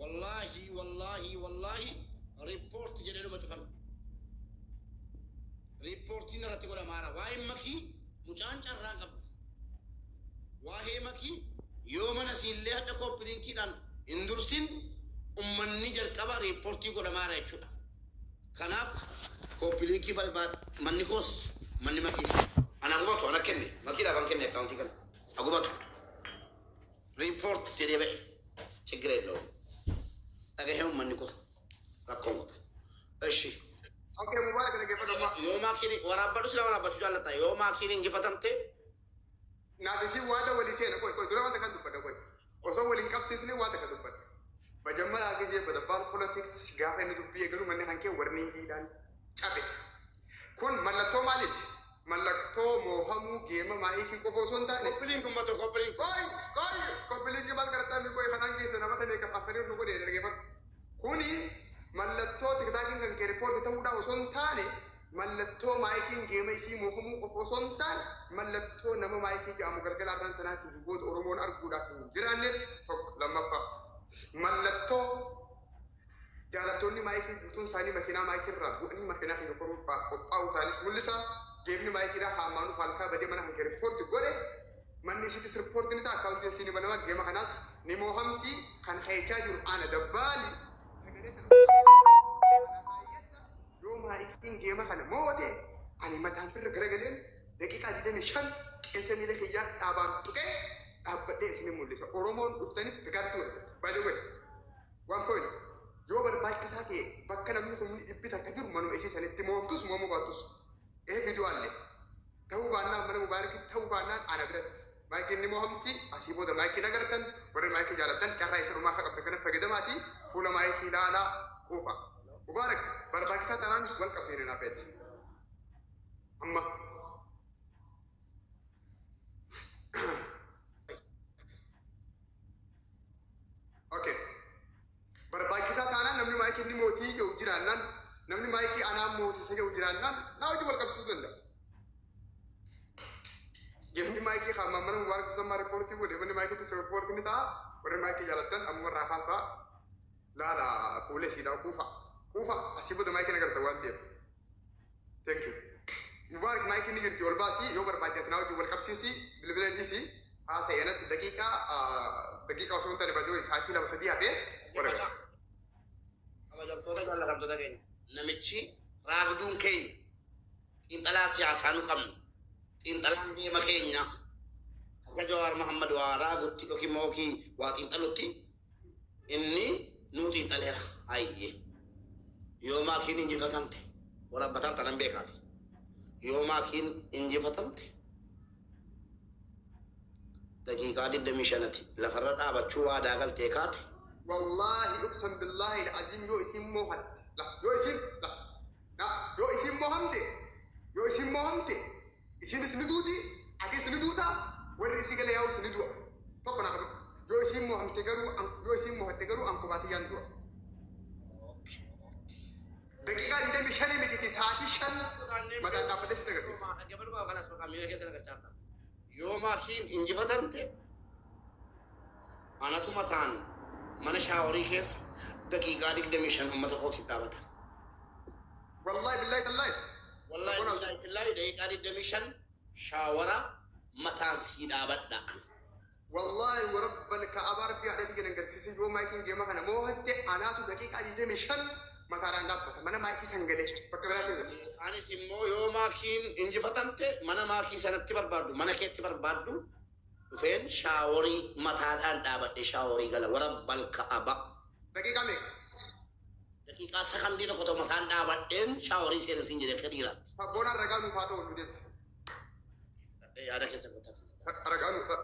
Wallaahi wallaahi wallaahi report jedhee dhuma cufame. Riippoortiin irratti godhamaara. Waa'ee Makii mucaan carraa qabdu. Waa'ee Makii yoo mana siillee hadha copy linkiidhaan hin dursin, ummanni jalqaba riippoortii godhamaara jechuudha. Kanaaf copy linkii barbaad, manni koos manni Makiis. Ana gubatu, ana kenne, Makiidhaaf an kenne akkaawuntii kana. Agubatu. Report jedhee ba'e. ችግር የለውም። Dhagahee uummanni koo rakkoon qabu. Eshi. Okay, Mubarak, dhaggeeffadhu amma. Yoo maakiin waraabbadhu, sila waraabbachuu jaallatta. Yoo maakiin injifatamte Naaf isin waada walii seena, qoy qoy, dura wanta kan dubbadha, qoy. Osoo waliin qabsiisne waa takka dubbadha. Bajammaraa gisee badabbaal politics gaafa inni dubbii eegalu manni kan kee warningiidhaan cabe. Kun mallattoo maaliiti? Mallattoo moohamuu geema maayikii qofa osoo hin taane. Copy link uummata, copy link. Qoy qoy, copy linkii maal gartaa mi? Qoy, kanaan keessa nama ta'e kan affeeru nu godhe, dhaggeeffadhu. Kuni mallattoo TikTokiin kan kee riippoorti ta'uudhaa osoo hin taane, mallattoo maayikiin geema isii moohamuu qofa osoo hin taane, mallattoo nama maayikii jedhamu galgala arraan tanaatiif booda Oromoon arguudhaaf hin jiraannetti tokko. Lammaffaa, mallattoo jaalattoonni maayikii guutuun isaanii makiinaa maayikii irraa bu'anii makiinaa kan koruudhaaf qophaa'uu isaaniitti mul'isa. Geemni maayikiidhaa haamaanuu halkaa badee mana kan kee riippoorti godhe, manni isiitis riippoorti ni ta'a, akkaawuntiin isii ni banama, geema kanaas ni moohamti. Kan keechaa jiru ana dabbaali sagalee kana yoo maayikiin geema kana moote, ani mataan birra garagaleen daqiiqaa 25 qeensa miila kiyyaa dhaabaan tuqee dhaabbadhee isin mul'isa. Oromoon dhuftanii record godhatan. By the way, one point, yoo barbaachisaa ta'e bakka namni humni dhibbi takka jiru manuma isii sanitti moomtus moomuu baattus. Ee, viidiyoo ta'uu baannaan, mana Mubaarakitti ta'uu baannaan, ana biratti maayikiin ni mohamti. Asii booda maayikiin agartan, warri maayikii jaalattan carraa isa dhumaa akka qabdan kana fayyadamaati fuula maayikii ilaalaa quufa. Mubaarak, barbaachisaa taanaan wal qabsiine naaf feeti. Amma. Okay. Barbaachisaa taanaan namni maayikii inni mootii jedhu jiraannaan, namni maayikii anaan moosisa jedhu jiraannaan, naa hojii wal qabsiisuu danda'a. Geemni maayikii kan mana Mubaarak Musammaa riippoortii godhe, manni maayikiitis riippoortii ni ta'a. Warri maayikii jaalattan amma irraa kaasaa laala, fuula isiidhaa quufa. Quufa, asii booda maayikiin agarta waan ta'eef. Thank you. Mubaarak, maayikiin ni jirti, ol baasii, yoo barbaadde ati naa wajjin wal qabsiisi, bilbila dhiisi, haasa'e anatti daqiiqaa osoo hin taane baasii sa'aatii 2 3 hafee warra gara. Kabajamtoota jaallatamtoota keenya. Namichi raagduun keenya, xiinxalaa siyaasaa nu qabnu, xiinxalaan deema keenya, akka Jawaar Muhammad waa raagutti yookiin immoo waa xiinxalutti inni nuu xiinxaleera. Ayyee. Yoo maakiin injifatamte warabbataan tanan beekaati. Yoo maakiin injifatamte daqiiqaa 25tti lafarra dhaabachuu waadaa galtee kaate. Wallahi, uqsam billahi alazim, yoo isin moohatte, yoo isin yoo isin moohamte, yoo isin moohamte, isinis ni duuti, atis ni duuta, warri isii gala yaa'us ni du'a. Tokko naa qabadhu. Yoo isin moohamte garuu, yoo isin moohatte garuu, an kobaatiyyaan du'a. Daqiiqaa 25 miti, sa'aatii 5 mataan dhaabbadhee sitti agarsiisa. Dhaggeeffadhu qaba, kanas maqaa miira keessa naqachaa. Yoo maakiin injifatamte anatu mataan mana shaaworii keessa daqiiqaa 25 uummata kootiif dhaabata. Wallahi billahi tallahi. Wallahi billahi billahi, daqiiqaa 25 shaawara mataan sii dhaabadha. Wallahi warabbal ka'abaa, rabbii haadhatii gad agarsiise, yoo maayikiin geema kana moohatte anaatu daqiiqaa 25 mataadhaan dhaabbata mana maayikii sangalee, bakka biraatti miti. Anis immoo yoo maakiin injifatamte mana maakii sanatti barbaaddu, mana keetti barbaaddu dhufeen shaaworii mataadhaan dhaabadhe shaaworii gala, warabbal ka'aba. Daqiiqaa meeqa? Daqiiqaa sakandii tokko tokko mataan dhaabadheen shaaworii seenan siin jedhe akka dhiiraatti. Sabboonaan ragaa nuuf haa ta'u, nu deebisi. Yaada keessa qotaa. Ragaa nuuf haa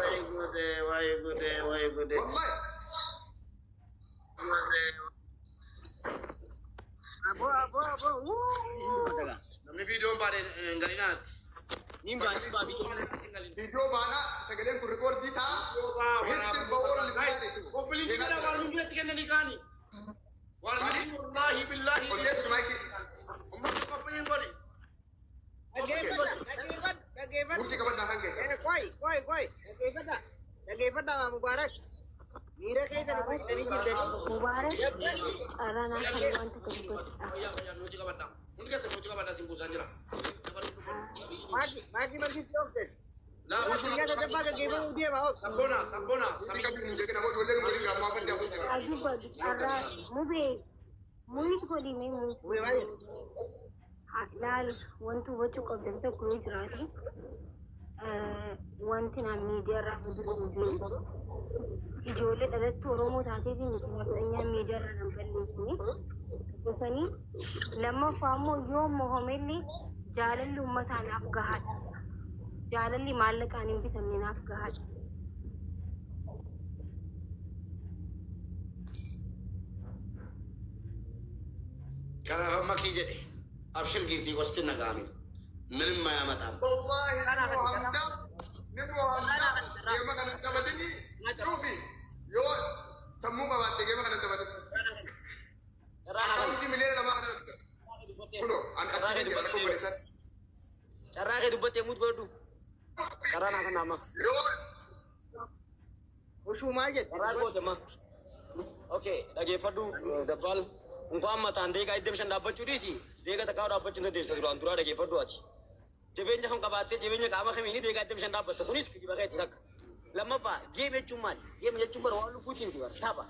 Wayi ta'u. godhe, wayi godhe, wayi godhe. Wallahi. Abo, abo, abo. Wuu. Namni viidiyoon baadhe hin galinaatti. Nimba, nimba, viidiyoo. Viidiyoo baanaa, sagaleen kun rikoordii ta'a. History ba'oon liqaa. Copy linkii kana waan hundatti kennanii kaani. Waan wallaahi billaahi. Ol deebisi maayikii. Ummata, copy link godhi. Dhaggeeffadha, dhaggeeffadha, dhaggeeffadha. Murtii qabadhaa kan keessa. Qoy, qoy, qoy. Dhaggeeffadha. Dhaggeeffadha, Mubaarak. Miira keessa nu fayyadanii jirtanii. Mubaarak carraa kan wanta tokko godhudha. Fayyaa fayyaa nuti qabadha. Hundi keessa nuti qabadha siin buusaa jira. Maaki maaki markisi oofte. Laa Guyyaa sadaffaa gaggeeffamuu deema oofte. Sabboona sabboona Nuti qabdi nu jeeqina boo ijoollee nu waliin gaafmaa fardi hafuun jira. Adubbadu carraa mubee muyit godhime muyit. Mubee maal jedhu? Laal wanti hubachuu qabdan tokko yoo jiraate wanti naan miidiyaarraa hojjetu jiru ijoollee dhalattuu Oromoo taateetiin nuti nafxanyaa miidiyaarraa nan balleessine gosanii lammaffaa immoo yoo mohomelli jaalalli uummataa naaf gahaadha. Jaalalli maallaqaan hin bitamne naaf gahaadha. Kanaaf amma kii jedhe abshir giiftii gosti nagaamin ምንም አያመጣም። Wallaahi ni mo'amta ni mo'amta geema kana taphatini cuufi yoo sammuu qabaatte geema kana taphatini. Akkaawuntii 2 miliyoona kana dhufte. Kunoo an akkana jira akka obboleessaatti. Carraa kee dubbattee muut godhadhu. Carraa naa kana amma. Yoo Ushuu maal jette? Carraa goote amma. Okay, dhageeffadhu dabbaal. Unkaan mataan deeqaa 25 dhaabbachuu dhiisi. Deeqa takkaa dhaabbachuu hin dandeessu duraan duraa dhageeffadhu ati. Jabeenya kan qabaattee jabeenya qaama kamiini deeqaa 25 dhaabbatta. Kunis kijiba keetti takka. Lammaffaa game jechuun maali? Game jechuun bara waan lubbuutiin miti bara tapha.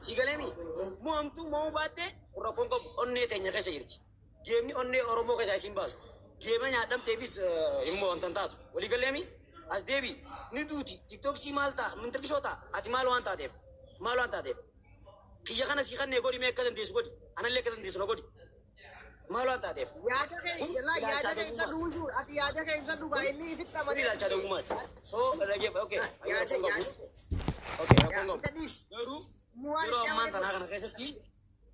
Si galeemi mo'amtuu mo'uu baattee rakkoon qabu onnee teenya keessa jirti. Geemni onnee Oromoo keessaa isin baasu. Geema nyaadhamteefis hin mo'amtan taatu. Walii galeemi as deebi ni duuti. Tiktooksii maal ta'a? Mintirkishoo ta'a? Ati maal waan taateef? Maal waan taateef? Kiyya kana si kannee godhi mee akka dandeessu godhi. Anallee akka dandeessu na godhi. Maal waan taateef? Yaada kee laa yaada kee hin gadhu ati yaada kee hin gadhu gaa inni ifitti Kun amanee. ilaalcha dogummaati. So dhagee okay. Yaada Rakkoon qabu. yaada Okay, rakkoon qabu. isa dhiis. Garuu Nu waan yeroo itti ammaan amane tanaa kana keessatti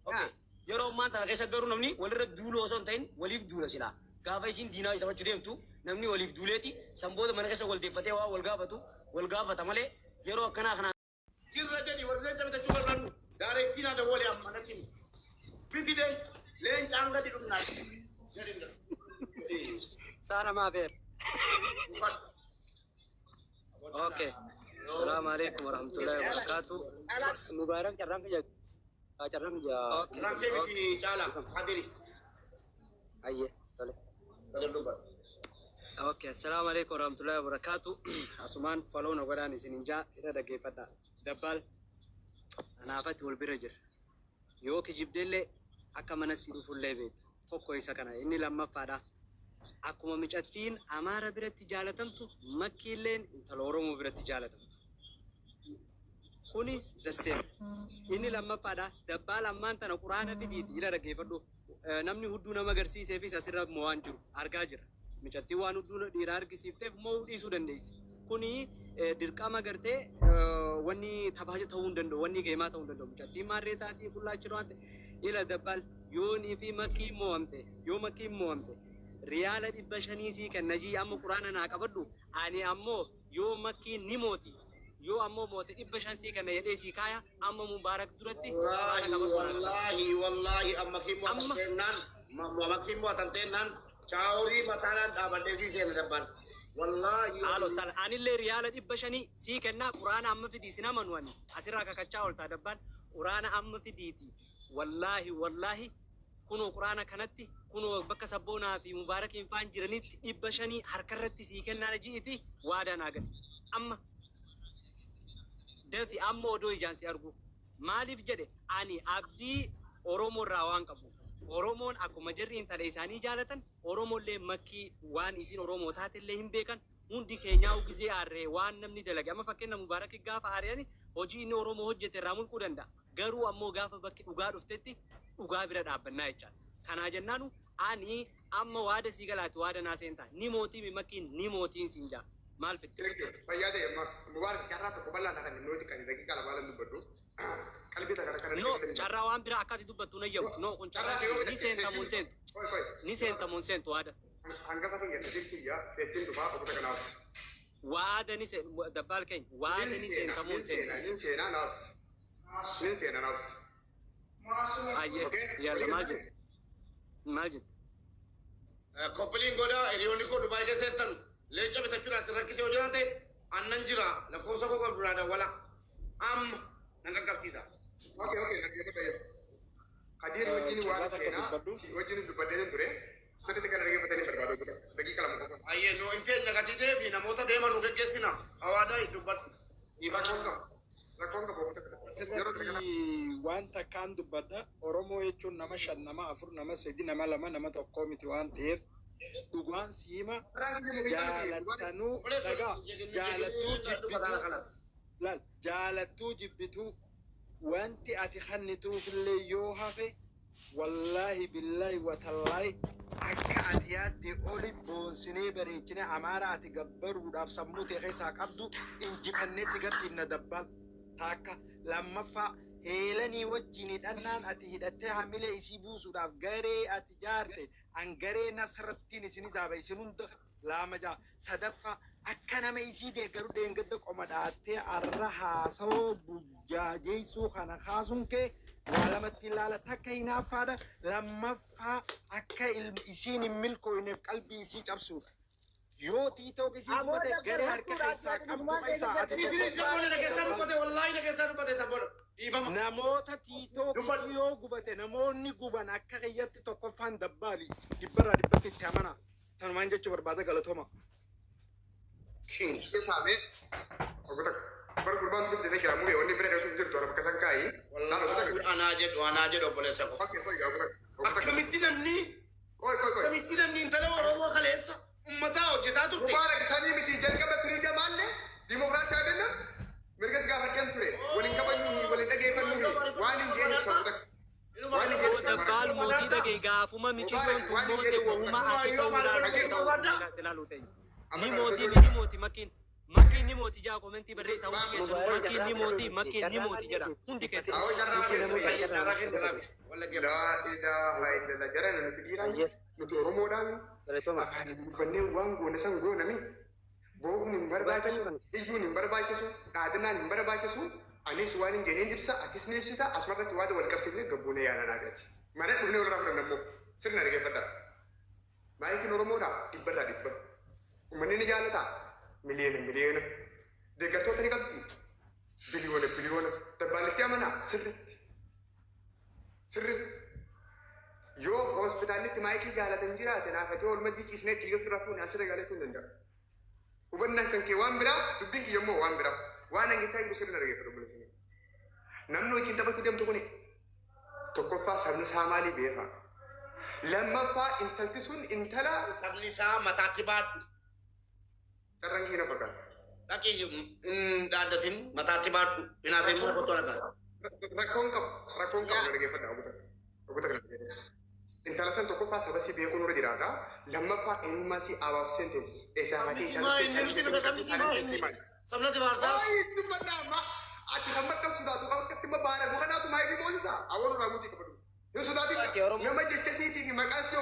okay. Yeroo ammaan tana keessa garuu namni walirra duuluu osoo hin ta'in waliif duula silaa. Gaafa isiin diinaa taphachuu deemtu namni waliif duuleeti sanboota mana keessa wal deeffatee waa wal gaafatu wal gaafata malee yeroo akkanaa kana Jirra jedhi warri leenca bitachuu barbaannu daareettii naa dawwalee amma natti himi. Biti leenca leencaan gadi dhumnaa jedhi. Sara Mafer. Okay. Assalamu alaikum warahmatullahi wabarakatuh. Mubaarak carraan kiyya carraan kiyya. Okay. Rakkee miti caala hadiri. Ayyee tole. Gadi dubbadhu. Okay. Assalamu alaikum warahmatullahi wabarakatuh. Asumaan follow na godhaan isin jaa irra dhaggeeffadha. Dabbal anaafatti wal bira jira. Yoo kijibdeellee akka mana si dhufullee beektu. Tokko isa kana inni lammaffaadha. Akkuma micattiin Amaara biratti jaalatamtu makkiilleen intala Oromoo biratti jaalatamtu. Kuni the same. Inni lammaffaadha. Dabbaal ammaan tana quraana fidiiti ila dhaggeeffadhu. Namni hudduu nama agarsiiseefis asirra mo'aan jiru argaa jira. Micattiin waan hudduu dhiiraa argisiifteef mo'uu dhiisuu dandeessi. Kuni dirqama gartee wanni taphaa ta'uu hin danda'u, wanni geemaa ta'uu hin danda'u. Micattiin maarree taatii qullaa waan ta'e ila dabbaal yoonii fi makkii mo'amte yoo makkiin mo'amte riyaala 500 sii kenna jii amma quraana naa qabadhu ani ammoo yoo makkiin ni mooti yoo ammoo moote 500 sii kenna jedhee sii kaaya amma Mubaarak duratti quraana Wallaahi qabadhu naa qabadhu. wallaahi wallaahi amma kimmoo Amma tanteennaan amma kimmoo tanteennaan chaaworii mataanaan dhaabadhee sii seena dabbaan. Wallaahi Haalo sala anillee riyaala 500 sii kennaa quraana amma fidii sin amanu ani asirraa kakachaa ooltaa dabbaan quraana amma fidiiti wallaahi wallaahi kunoo quraana kanatti kunoo bakka sabboonaa fi mubaarakiin faan jiranitti 500 harkarratti sii kennaa ji'iti waadaa naa gali amma dafi amma odoo ijaan si argu maaliif jedhe ani abdii Oromoo irraa waan qabu Oromoon akkuma jarri intala isaanii jaalatan Oromollee makkii waan isin Oromoo taatellee hin beekan hundi keenyaa gizee aarree waan namni dalage amma fakkeenya Mubaarakii gaafa aareen hojii inni Oromoo hojjete irraa mulquu danda'a garuu ammoo gaafa bakki dhugaa dhuftetti dhugaa bira dhaabbannaa jechaadha. Kanaa jennaanu ani amma waada sii galaati waada naa seentaa ni mootii makkiin ni mootiin siin jaa maal fidde. Thank you. Fayyaa ta'e amma Mubaarak carraa tokko bal'aa kan inni kan daqiiqaa lamaa lan dubbadhu. Qalbii takka kana No, carraa waan biraa akkasi dubbattu na yawwu. No, kun carraa ni seentamuun seentu. Qoy qoy. Ni seentamuun seentu waada. Hangafa kiyya sadii kiyya keettiin dhufaa obbo Takanaaf. Waada ni seen dabbaal keenya waada Nin ni seenaa, seentamuun nin seenaa, seentu. nin seenaa naafs. Nin seenaa naafs. Ayyee Okay? yalla maal jette? Maal jette? Koppiliin godhaa hiriyoonni koo Dubaay keessa jirtan leenca bitachuudhaaf rakkisee yoo jiraate annan jira lakkoofsa koo qabdu naa dawwala. Amma Waan takka seenaa dubbadhu. si wajjinis dubbadhee ture. Sirriitti kan dhaggeeffatanii barbaadu daqiiqa 2 qofa. Ayyee nu hin teenya gatii fi namoota deeman nu geggeessina. Hawaadaa dubbadhu. Rakkoon qabu. Rakkoon qabu obbo Takka. Yeroo takka Asirratti waan takkaan dubbadha. Oromoo jechuun nama 5, nama 4, nama 3, nama 2, nama 1 miti waan ta'eef dhugaan siima jaalattanuu dhagaa jaalattuu jibbituu laal jaalattuu jibbituu wanti ati kannituufillee yoo hafe wallaahi billaahi watallaahi akka ati yaadde oli boonsinee bareechinee amaara ati gabbaruudhaaf sammuu tee keessaa qabdu injifannee si garsiifna dabbaal taakka lammaffaa heelanii wajjin hidhannaan ati hidhattee hamilee isii buusuudhaaf garee ati jaarte an garee nasrattiin isinis haaba isin hunda laama jaa sadaffaa akka nama isii deeggaru deengadda qoma dhaattee arra haasawoo bujjaajeessuu kana kaasuun kee waa lamatti ilaala takka hinaaffaadha lammaffaa akka isiin hin milkooyneef qalbii isii cabsuudha. Yoo TikTok isii Aboo gubate dabbar garee harka hattuudha keessaa ati qabdu dhugumaan keessaa keessa ati Isin tokkoffaa sabboona dhageessaa dubbate wallaahi dhageessaa dubbate sabboona. Dhiifama. namoota TikTok isii yoo gubate namoonni guban akka kiyyatti tokkoffaan dabbaali dhibbarraa dhibbatti itti amana tanumaan jechuu barbaada galatooma. Keessaa mee obbo Takka. Bar gurbaan dubbisee jira mubee wanni bira keessuuf jirtu araba kasan kaayi. Laal obbo Takka. Wallaahi anaa jedhu obboleessa koo. Okkee koi obbo Takka. Obbo Takka. Akkamitti namni Koi koi koi. akkamitti namni intala Oromoo kaleessa ummataa hojjetaa turte. Mubaarak sanii miti jalqaba firiija maallee dimokiraasii adenna mirgas gaafadheen ture waliin kabajnuuni waliin dhageeffannuuni waan hin jeen ibsa obbo Takka. Waan hin jeen ibsa Dabbaal Mubaarak. mootii dhagee gaafuma miciyyoon tun moote wahuma ati ta'uudhaan ta'uu silaaluu ta'e. Ni mootii ni mooti makkiin makkiin ni mooti jaa komentii barreessaa hundi keessanuu makkiin ni mooti makkiin ni mooti jedha hundi keessanuu. Awwa carraa keessa Laa ilaaha illallah jara nuti dhiiraa nuti Oromoodhaan afaan hin dubbannee waan goone san goonami boo'uun hin barbaachisu iyyuun hin barbaachisu dhaadannaan hin barbaachisu anis waan hin jenneen ibsa atis ni ibsita asumarratti waada wal qabsiifne gabbuune yaana naagati mana dhufnee walirraa fudhanna immoo sirna dhaggeeffadhaa maayikiin Oromoodhaa dhibbarraa dhibba uummanni ni jaalataa miliyoona miliyoona deeggartoota ni qabdi biliyoona biliyoona dabbaalitti amanaa sirritti sirritti yoo hospitaallitti maayikii jaalatan jiraate naafatee oolma ciisnee dhiiga ofirraa fuune asirra galee kun danda'a. Hubannaan kan kee waan biraa dubbiin kiyya immoo waan biraa waan hangitaa jiru sirna dhaggeeffatu obboleessa keenya. Namni wajjin taphachuu deemtu kuni tokkoffaa sabni isaa maalii beekaa? Lammaffaa intalti sun intala Sabni isaa mataatti baadhu. carraan kee na fakkaata. Dhaqii hin dhaaddatin mataatti baadhu. Hinaasee immoo kottu dhaqaa. Rakkoon qabu na dhaggeeffadha obbo Takka. Obbo Takka na dhaggeeffadha. Intala san tokkoffaa saba si beekuun irra jiraata. Lammaffaa eenyummaa si about sentence. Eessaa haatee Sabni Sabnatti faarsaa. Ay, dubbadha amma. Ati kan bakka sodaatu kan bakka itti baaramu kanaatu maayikii boonsa. Awwalu raamuutii qabadu. Hin sodaatin Ati Oromoo- nama jecha siitii fi maqaan si